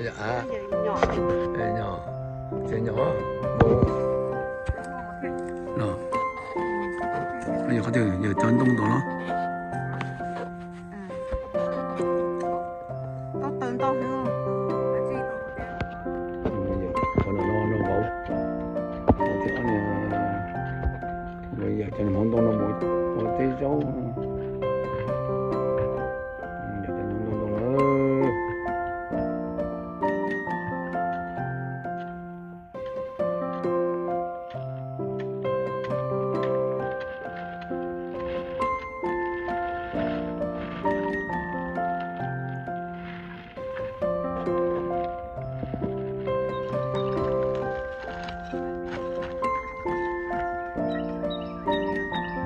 Av, nyom, ces nyom mus no, yog qhov twg yog cov ntoo ntau los. Qhov no no vauv, yog cov hmoov ntoo no mus ua teb zaub, yog cov hmoov ntoo ntau na.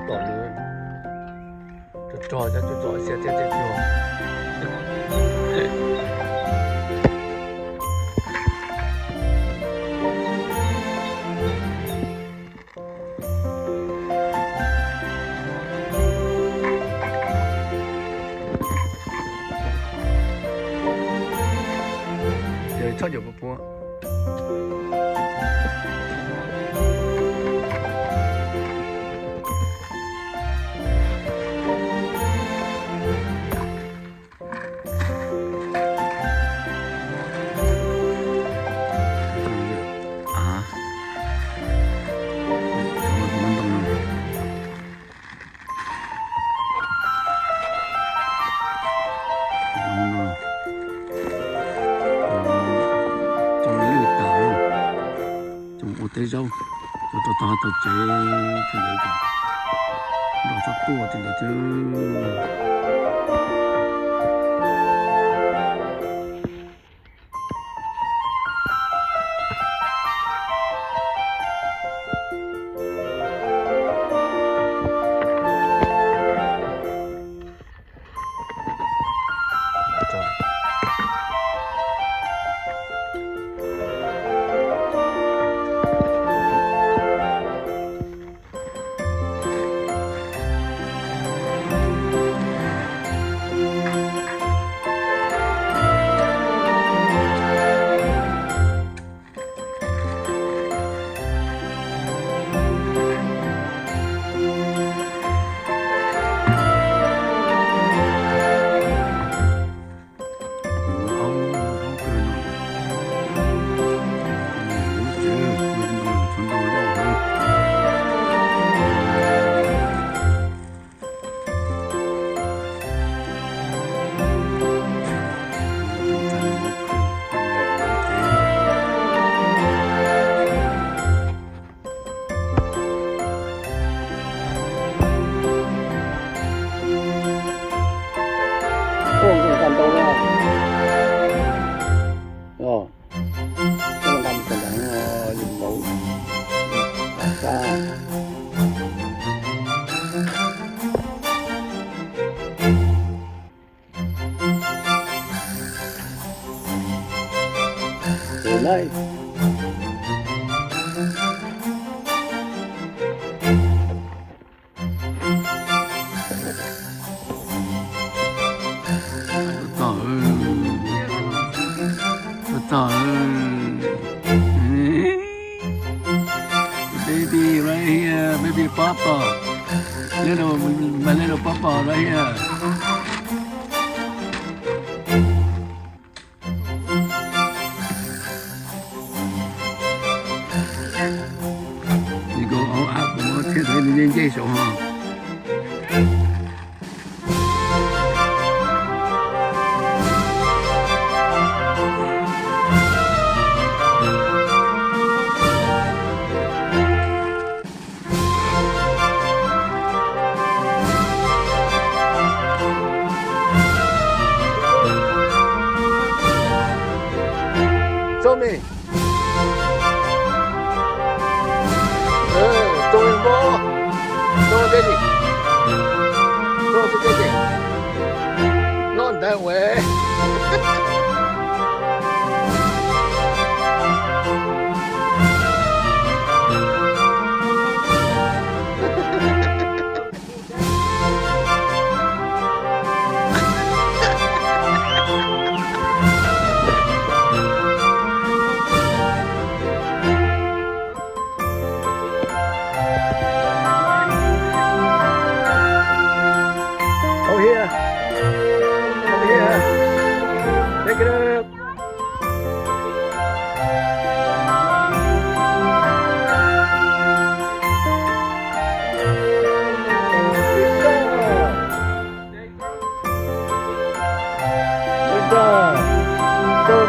Tom nws rog rog cov tub txom xiab thiab tej cuag. Ces txhob cov puas puas. Coj lwj tas, coj ua teb zaub, coj rau tog tau tsev, nrog txhob tuaj tim ntawd xwb. Txog, txog, baby right here, baby papa, little, my little papa right here. Nws ko au ab kuv muab thiab tau nws ncej ncej saud ho.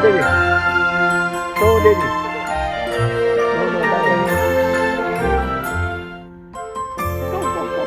Daddy. Go, daddy. No, no, that way. Go, go, go.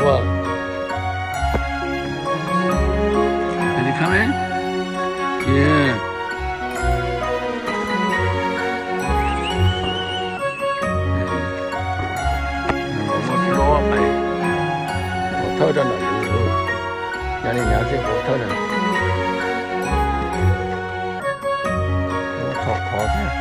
Wow. Is it coming? Yeah. Muab rub pais hauv thawj rau ntawm yus, nyav li nyav xwb hauv thawj na. Muab txhom qhov thiab.